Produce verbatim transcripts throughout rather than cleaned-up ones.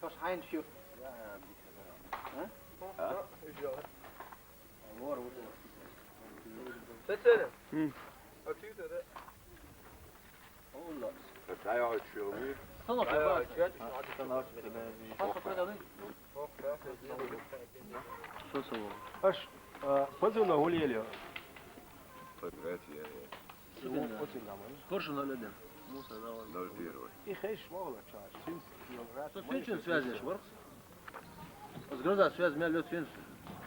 Хьо хьайна ши. А? Аша, а, Пазуна хӀун лелайо? Фотография. Оцин гаман. Коршун ноль один. Муса, давай. Ноль первый. И хеш ма вала чаш. Син килограмм. Со синчун связь еш варх? Аз гроза связь мел лёт син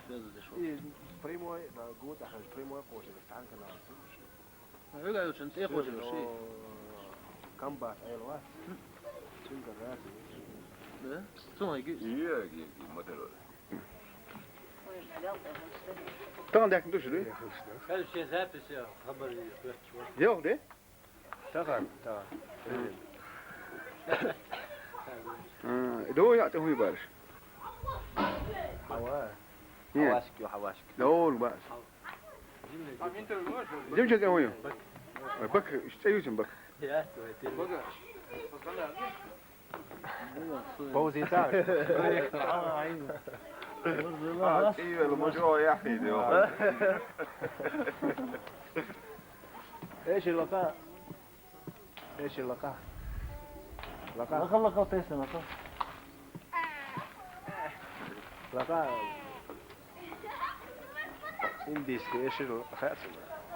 связь еш варх. И прямой, да, гуд, а хеш прямой кошер, сан канал. Хьуьга йолчун цӀе кхочур ши? Камбат айлва. Цуьнга рази. Да? Цунга ги? Йоги, йоги, мотор. Тахана даьккхина ду шу, дуй? Хьал шен запись я, хабар я, хӀоьтташ вара. Йоах, де? Тахана, тахана. А, дой яа тӀе хӀуй бараш? Хьава. Хьавашка ю, хьавашка. Дой баъс. Димча тӀе хӀуй ю? Ой, Бак, иштта цӀе юсин Бак. Бага. Пауза итар. А, цӀийвел ма жо яхиди. Эши лака. Эши лака. Лака. Лака, лака, тесна лака. Лака. Индийский эши лака.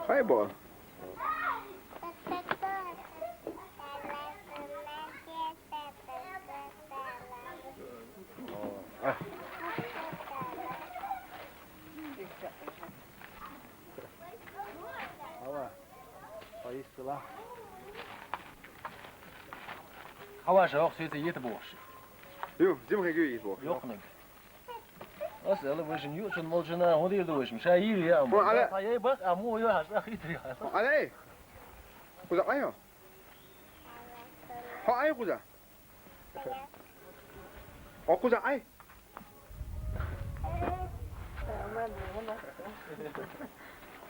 Хай бо. Хьава. Хьо йистала. Хьава, ша, ох, сеца йита бохуш. Ю, зимхе гю йита бохуш. Йохнаг. Ас ала вешин ю, чун молчана, хӀун дийр ду вешин? Ша йир я, ам. Хьо ала. Хьа яй бах, а му ю, хьа, ша хитри, хьа. Хьо ала. Кхуза Ӏайо? Хьо Ӏай кхуза? Хьо кхуза Ӏай?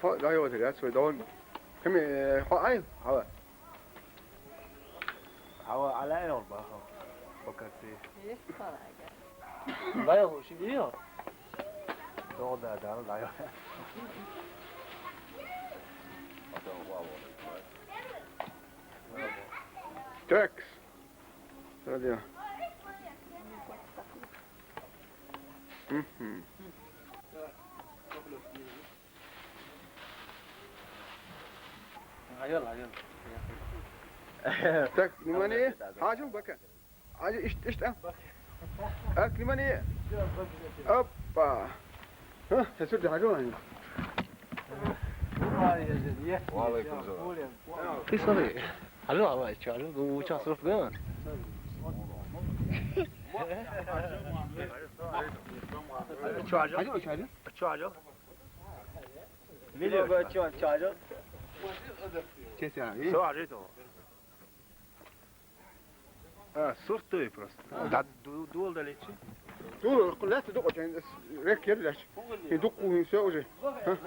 Хьо дӀайо ватар яц вай догӀун. Ками, хьо Ӏай? Хьава. Хьава Ӏала йор бахо. Покаци. Дайл ши ио. Догда дал дайл. Текс. Радио. Мгм. Так, внимание. Хажу бака. Хажу, ишт, ишт, а. Так, внимание. Опа. Ха, сосуд хажу, а. Ва алейкум салам. Ты смотри. Хажу, а, чё, хажу, ну, сейчас руф ган. Чё, хажу? Хажу, хажу. Чё, хажу? Видео, чё, чё, хажу? Честно, а? Всё, хажу, то. А, сурт той просто. А. Да, ду-, дул далечи. Дул, лаьтта дукха чен, рек ерлач. И дукха, и всё уже. А?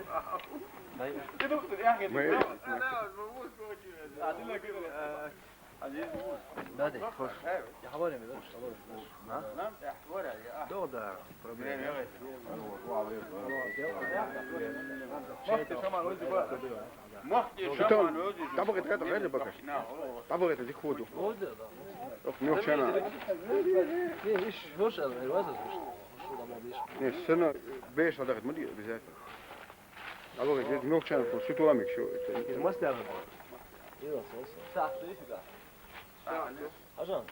Мы Да, да, хош. Я хабар ами, да, шалар. А? Догда, проблема. Махти шаман ози ба. Махти шаман ози. Табагы тагата гайда бакаш. Табагы тагата ходу. Ох, мёхчана. Не, иш, хош, а, ваза, хош. Не, сына беш надо, мы обязательно. Табагы тагата мёхчана, ко сутула мик шо. Из масляга. Сахт, ишига. Ажан.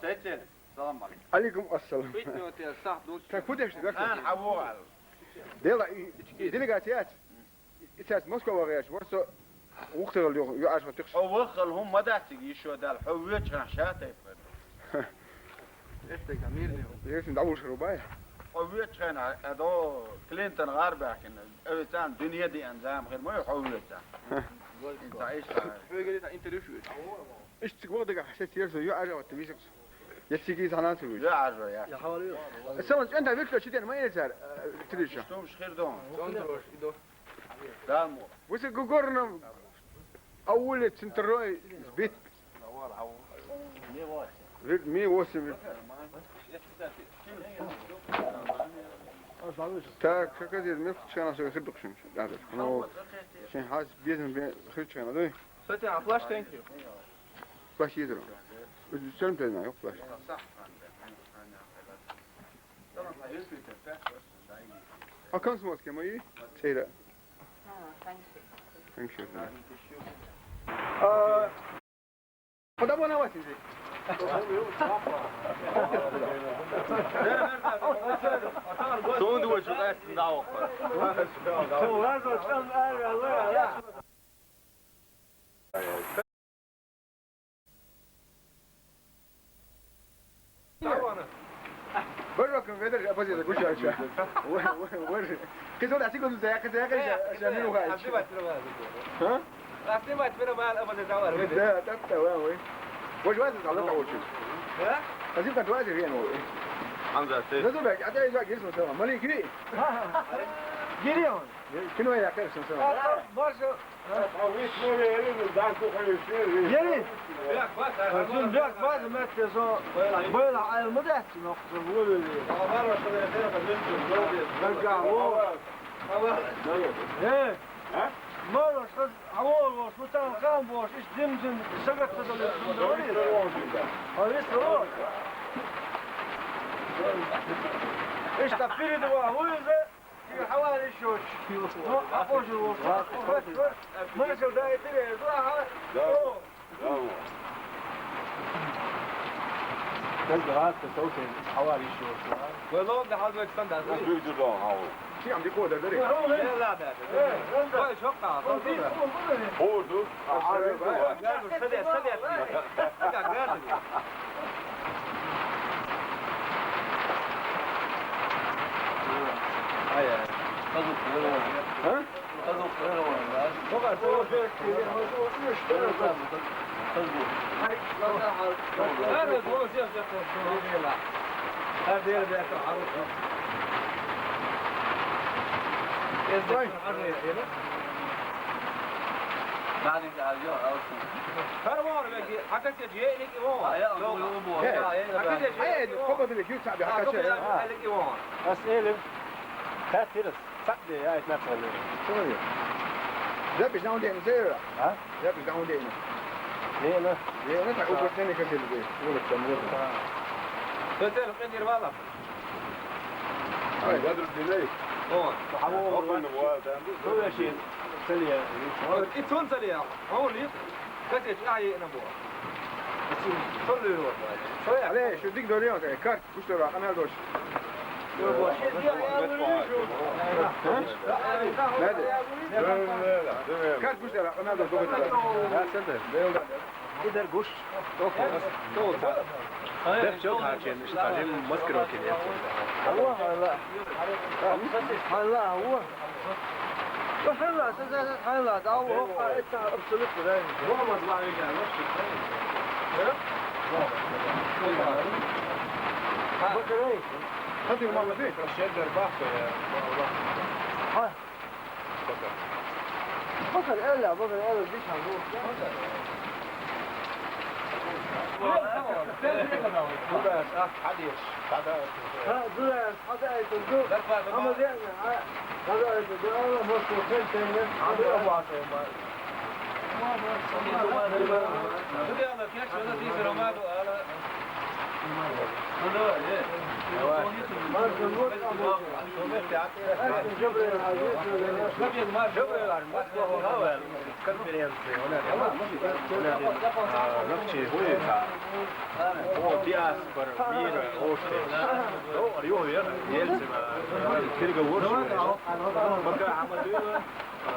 Тетел. Салам алейкум. Алейкум ассалам. Битни отел, сахт, ну. Так, куда ж ты? Ан, хавуал. Дела, и, и делегация. Исяц Москва вагъяч, ворсо ухтагъал ю-, юаш ва тикш. Хьо ваххал хӀума ма дац цига йиш йодал, хьо вуьйчхьан шатай пара. Эстека мирни. Егесин дӀавулш рубай. Хьо вуьйчхьан а, а до Клинтон гӀар баьхкина, авицан дуьне диан зам хир ма ю хьо вуьйцан. Инца иштта. Хьоьгали та интервью шу. Ишт цига вагдага хьасет ерзо юаш ва тивисикс. Ясиги санан су вуьйч. Юаш ва я. Я хавали ю. Салам, цӀен да витло чиден ма ир цар, э, трича. Иштумш хир дон. Центрош идо. Дамо. Высы гугорным ауле центрой сбит. Вид ми восемь. Так, как это, мне тут чана всё хыр дукшим. Да, да. Ну, шин хас бизнес бе хыр чана, да? Кстати, а плащ, thank you. Плащ есть, да? Чем ты знаешь, плащ? А комсомольский мои? Сейра. Thank you. А, подавай на вас, иди. Сонду вы что, да, да. Бажакын ведер оппозиция гучача. Вар. Кизо да сиго да я кизо я кизо я мину га. А? Снимать мира мал оппозиция вар ведер. Да, так-то ва, ва. Вож ваз зала получил. Да? Азим как ваз рен ва. Анза ты. Да, да, а ты я гирсон сама. Мали гири. Гири он. Кино я как сон сама. Маша. Ери! Зун бек база меттес, со байла айл ма дац, нохча вули. Дагга, во. Э? Мало, что, а во, во, что там, там, во, иш димзин, сагатта да ле, димзин. А вис, во. Иш та перед ва, во, из. Хьавар ишоч. Ну, а позже вот. Мыша да и ты, да, а? Да. О. Как раз ты только хьавар ишоч, а? Вы лом да хьал век сан да. Ты же да, а? Чи ам дикода дари. Э, ладно. Э, ладно. Ой, шок та. О, ду. А, а, а, а. Садя, садя. Как гады. Ай, ай. Хазук, а? Хазук, а? Her var belki. Hakikaten yeni ki o. He. Hakikaten He, yeni ki o. Kopatı bekliyor tabii. Ha, Hakikaten. Kopatı bekliyor ki o. Nasıl elim? Ters. Sak diye ya, etmez öyle. Şunu diyor. Yapış, ne oldu elinize? Ha? Yapış, ne oldu elinize? Ne lan? Ne lan? Tak, o kosteni kaçırdı. Yok, sen yok. Özel, özel valla. Ay, Badr Dinay. O. Havu. Open the wall, tamam. Böyle şey. Saliye. It's on Saliye. Only. Kaçırdı. Ay, ne bu? It's on the wall. Şöyle. Ale, şu dik duruyor. Kart. Kuş da var, kanal doş. Nerede? Kaç kuş da var, kanal doş. Dokuz tane. Ya sen de. Gider kuş. Dokuz. Dokuz. Hep çok harcayın işte. Maskara okey. Allah Allah. Allah Allah. Subhanallah, subhanallah, da Allah, Allah, Allah, Allah, Allah. Bakın, hey. Hadi, Muhammed Bey. Ha. Bakın, öyle, bakın, öyle bir şey bu. Ha, dur ya. Hadi ayakta dur. Ama diyelim ya, ha, hadi ayakta dur. Ama nasıl sen sen de. Hadi Allah'a emanet. Konferencija, ona je, ona je, a, znači, uvijek, a, o dijaspora, mira, uopšte. Dobro, jo, vjerujem, Jelcima, Tirga Uršulić, Baka Ahmedova, a,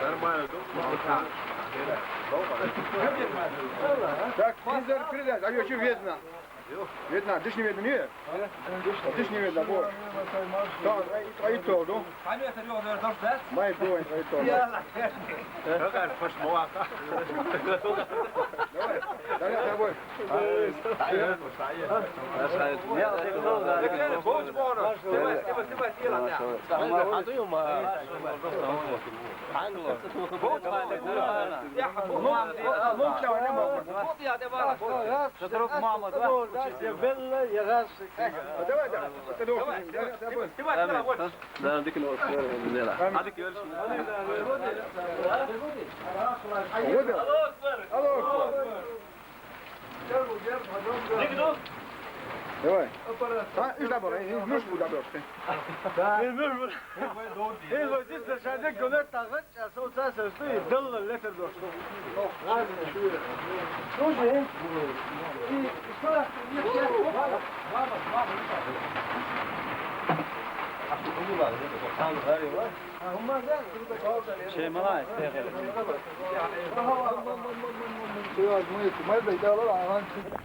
normalno, dobro, dobro. Так, Инзер, передай, а я чё, Вьетнам? Вьетнам, дышни Вьетнам, нет? Дышни Вьетнам, вот. Tamam, ay, ay oldu. Hani ötürü oluyor, dört ders? May bu ay, ay oldu. Yalla. Давай, давай, давай. Borç, borç. Давай, давай, давай, давай. Давай, давай. Давай, давай. Да, дык, ну, всё, не надо. Амин. Hadi görüşürüz. Давай. Ha, üç numara. Nuş bu da dört. Nuş bu. Эй, вот здесь совершенно гонет так, вот, сейчас вот сейчас стоит, дал летер дождь. Слушай, и что? Şey, malay. Şey, az mı, mı, mı, mı, mı.